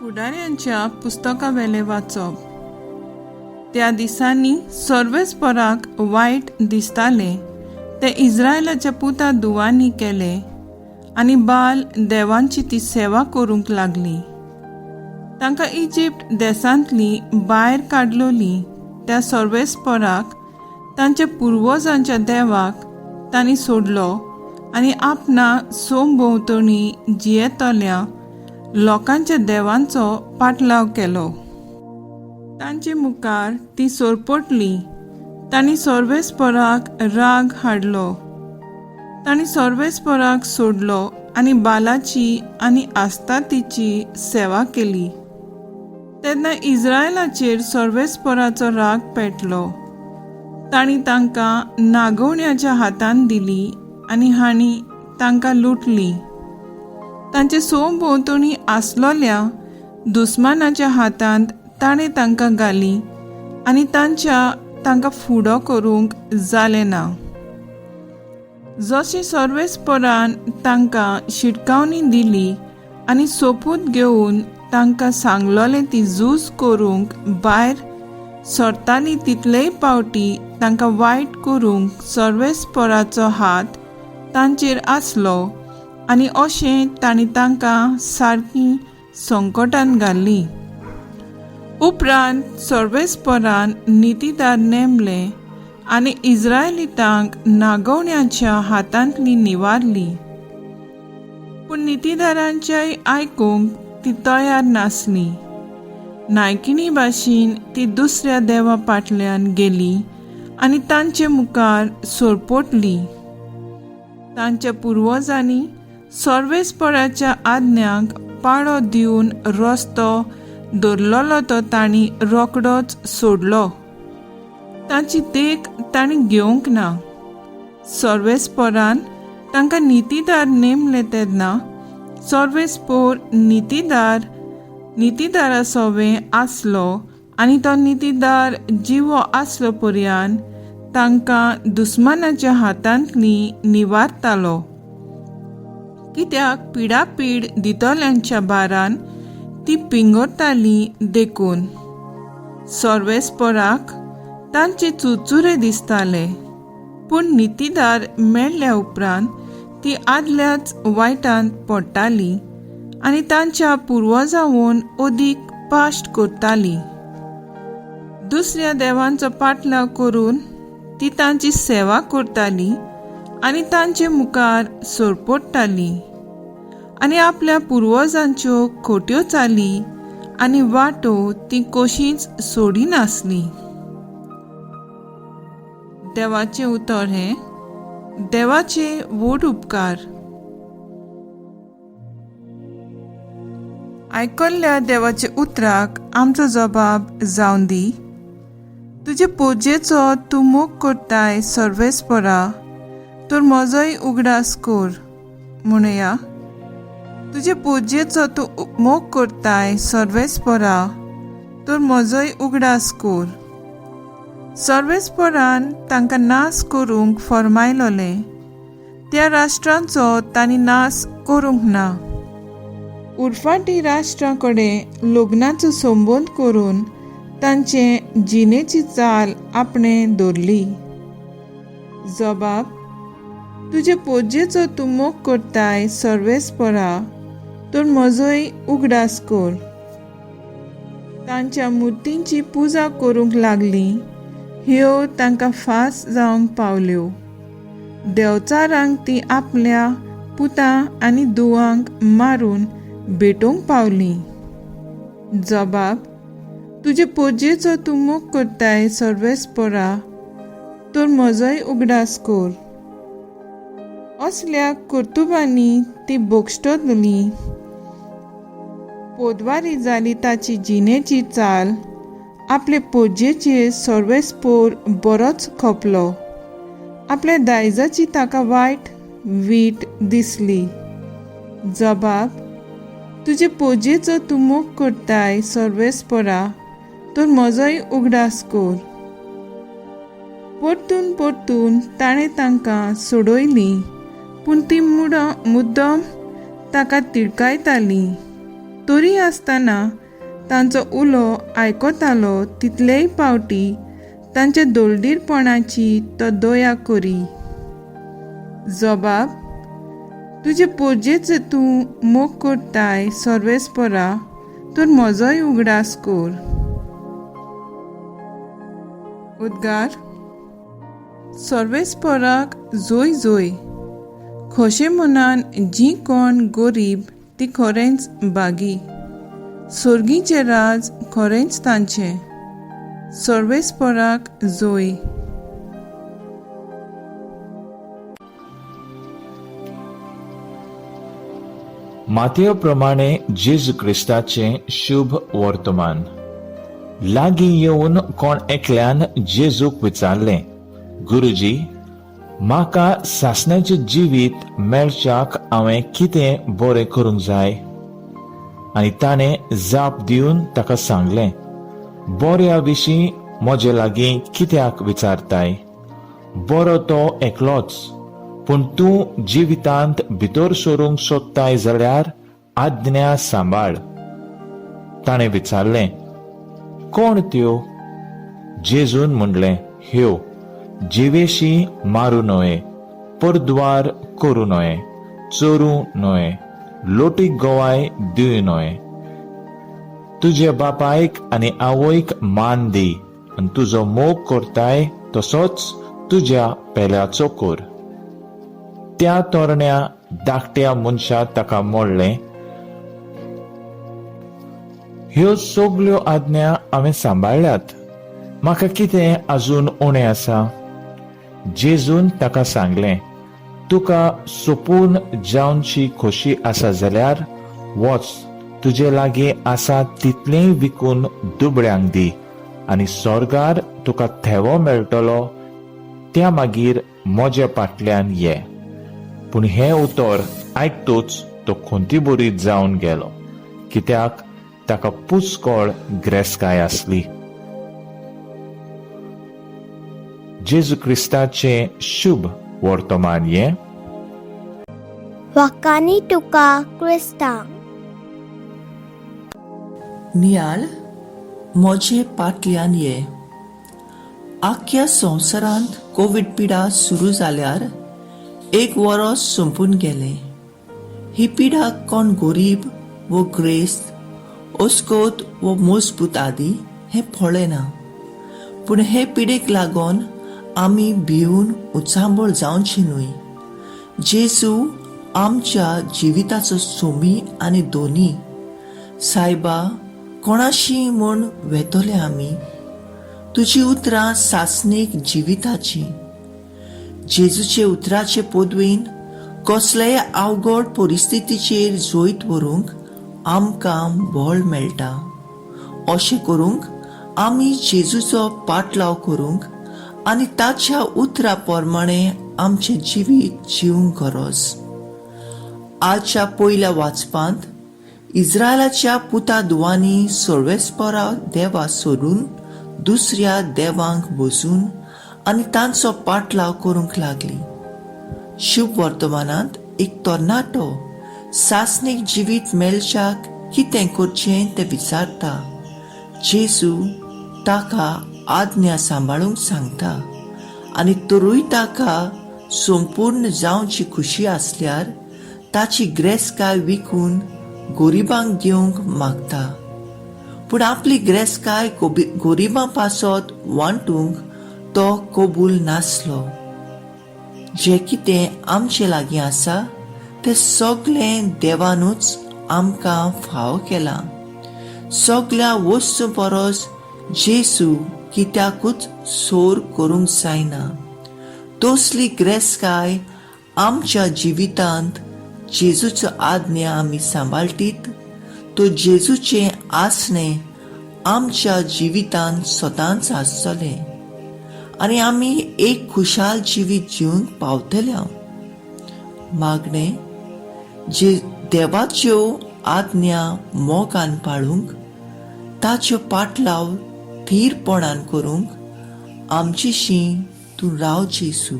फुडाऱ्यांच्या पुस्तकावेलें वाचप. त्या दिसांनी सर्वेस्पराक वायट दिसतालें तें इस्रायलाच्या पुता दुवांनी केलें आनी बाल देवांची ती सेवा करूंक लागली. तांकां इजिप्त देसांतली भायर काडलोली त्या सर्वेस्पराक तांच्या पुर्वजांच्या देवाक तांणी सोडलो आनी आपणा सोमभोंवतणी जियेतल्या लोकांच्या देवांचो पाटलाव केलो. तांचे मुखार ती सोरपटली. तांणी सर्वेस्पराक राग हाडलो. तांणी सर्वेस्पराक सोडलो आनी बालाची आनी आस्तातीची सेवा केली. तेन्ना इस्रायलाचेर सर्वेस्पराचो राग पेटलो. तांणी तांकां नागोवण्याच्या हातान दिली आनी हांणी तांकां लुटली. तांचे सोमभोंवतणी आसलोल्या दुस्मानाच्या हातांत ताणें तांकां घाली आनी तांच्या तांकां फुडो करूंक जालें ना. जशें सर्वेस्परान तांकां शिटकावणी दिली आनी सोपूत घेवन तांकां सांगलोलें ती झूज करूंक भायर सरताली तितलेय पावटी तांकां वायट करूंक सर्वेस्पराचो हात तांचेर आसलो आनी अशें तांणी तांकां सारकी संकटान घाल्ली. उपरांत सर्वेस्परान नितीदार नेमले आनी इस्रायलितांक नागोवण्याच्या हातांतली निवारली. पूण नितीदारांच्याय आयकूंक ती तयार नासली. नायकिणी भाशेन ती दुसऱ्या देवा फाटल्यान गेली आनी तांचे मुखार सोरपोटली. तांच्या पुर्वजांनी सर्वेस्पराच्या आज्ञांक पाळो दिवन रस्तो धरलेलो तो तांणी रोखडोच सोडलो. तांची देख तांणी घेवंक ना. सर्वेस्परान तांकां नितीदार नेमले तेन्ना सर्वेस्पोर नितीदार नितीदारा सोवें आसलो आनी तो नितीदार जिवो आसलो पर्यान तांकां दुस्मानाच्या हातांतली निवारतालो. कित्याक पिडापीड दितल्यांच्या बारान ती पिंगरताली देखून सर्वेस्पराक तांचे चुरचुरे दिसताले. पूण नितीदार मेळ्ळ्या उपरांत ती आदल्याच वायटांत पडटाली आनी तांच्या पुर्वजांवून अदीक पाश्ट करताली. दुसऱ्या देवांचो पाटलाव करून ती तांची सेवा करताली आनी तांचे मुखार सोरपडटाली आनी आपल्या पुर्वजांच्यो खोट्यो चाली आनी वाटो ती कशींच सोडिनासली. देवाचें उतर हें देवाचे व्हड उपकार. आयकल्ल्या देवाच्या उतराक आमचो जबाब जावन दी. तुजे पोजेचो तूं मोग करताय सर्वेस्परा, तर म्हजोय उगडास कर. म्हणया, तुजे पोजेचो तूं मोग करताय सर्वेस्परा, तर म्हजोय उगडास कर. सर्वेस्परान तांकां नाश करूंक फर्मायलोलें त्या राष्ट्रांचो तांणी नाश करूंक ना. उरफाटी राष्ट्रां कडेन लग्नाचो संबंद करून तांचे जिणेची चाल आपणें दवरली. जबाब, तुजे पोजेचो तूं मोग करताय सर्वेस्परा, तर म्हजोय उगडास कर. तांच्या मुर्तींची पुजा करूंक लागली ह्यो तांकां फास जावंक पावल्यो. देंवचारांक ती आपल्या पुतां आनी दुवांक मारून भेटोवंक पावली. जबाब, तुजे पोजेचो तूं मोग करताय सर्वेस्परा, तर म्हजोय उगडास कर. असल्या कर्तुबांनी ती भोगश्टली. पोदवारी जाली ताची जिणेची चाल. आपले पोजेचेर सर्वेस्पोर बरोच खपलो. आपल्या दायजाची ताका वायट वीट दिसली. जबाब, तुजे पोजेचो तूं मोग करताय सर्वेस्परा, तर म्हजोय उगडास कर. परतून परतून ताणें तांकां सोडयलीं, पूण ती मुद्दम ताका तिडकायतालीं. तरी आसतना तांचो उलो आयकतालो तितलेय पावटी तांच्या दोलदीरपणाची तो दया करी. जबाब, तुजे पोरजेच तूं मोग करताय सर्वेस्परा, तर म्हजोय उगडास कर. उद्गार. सर्वेस्पराक जोय जोय. खोशे मनान जीं कोण गरीब ती खरेंच भागी, सर्गीचें राज खरेंच तांचें. सर्वेस्पराक जोय. मातये प्रमाणे जेजू क्रिस्ताचें शुभ वर्तमान. लागीं येवन कोण एकल्यान जेजूक विचारलें, गुरुजी, म्हाका सासण्याचें जिवीत मेळच्याक हांवें कितें बरें करूंक जाय? आनी ताणें जाप दिवन ताका सांगलें, बऱ्या विशीं म्हजे लागीं कित्याक विचारताय? बरो तो एकलोच. पूण तूं जिवितांत भितर सरूंक सोदताय जाल्यार आज्ञा सांबाळ. ताणें विचारलें, कोण त्यो? जेजून म्हणलें, ह्यो: जिवेशी मारूं न्हय, परद्वार करूं न्हय, चोरूं न्हय, लोटीक गवाय दिवं न्हय, तुज्या बापायक आनी आवयक मान दी आनी तुजो मोग करताय तसोच तुज्या पेल्याचो कर. त्या तरण्या धाकट्या मनशाक ताका म्हणलें, ह्यो सगल्यो आज्ञा हांवें सांबाळ्ळ्यात, म्हाका कितें अजून उणें आसा? जेजून ताका सांगलें, तुका सोपून जावची खोशी आसा जाल्यार वच, तुजे लागीं आसा तितलेंय विकून दुबळ्यांक दी आनी सोर्गार तुका थेवो मेळटलो. त्या मागीर म्हज्या फाटल्यान ये. पूण हें उतर आयकतूच तो खंती बरीत जावन गेलो, कित्याक ताका पुस्कळ ग्रेस्काय आसली. जेजू क्रिस्ताचें शुभ वर्तमान हें. वाकानी तुका क्रिस्तांव. नियाळ. म्हजे पाटल्यान ये. आख्ख्या संवसारांत कोवीड पिडा सुरू जाल्यार एक वरोस सोंपून गेलें. ही पिडा कोण गोरीब वो ग्रेस्त, ओस्कोत वो मजबूत आदी हें पळयना. पूण हे पिडेक लागून आमी भिवन उचांबळ जावची न्हय. जेजू आमच्या जिविताचो सोमी आनी दोनी. सायबा, कोणाशी म्हूण वेतले आमी? तुजी उतरां सासणीक जिविताची. जेजूचे उतराचे पदवेन कसलेय अवघड परिस्थितीचेर जैत व्हरूंक आमकां बळ मेळटा. अशें करूंक आमी जेजूचो पाटलाव करूंक आनी ताच्या उतरा प्रमाणे आमचें जिवीत जिवंक गरज. आजच्या पयल्या वाचपांत इस्रायलाच्या पुता दुवांनी सर्वेस्परा देवा सोडून दुसऱ्या देवांक बसून आनी तांचो पाटलाव करूंक लागली. शुभ वर्तमानांत एक तरणाटो सासणीक जिवीत मेळच्याक कितें करचें तें विचारता. जेजू ताका आज्ञा सांबाळूंक सांगता आनी तरूय ताका संपूर्ण जावची खुशी आसल्यार ताची ग्रेस्काय विकून गरिबांक दिवंक मागता. पूण आपली ग्रेस्काय गरिबां पासत वांटूंक तो कबूल नासलो. जें कितें आमचे लागीं आसा तें सगळें देवानूच आमकां फावो केलां. सगळ्या वस्तू परस जेजू कित्याकूच सोर करूंक जायना. तसली ग्रेस्काय आमच्या जिवितांत जेजूचो आज्ञा आमी सांबाळटीत तो जेजूचें आसणें आमच्या जिवितांत सदांच आसतलें आनी आमी एक खुशाल जिवीत जिवंक पावतले. मागणें. जे देवाच्यो आज्ञा मोगान पाळूंक, ताच्यो पाटलाव थीरपणान करूंक आमचेशी तूं राव जेजू.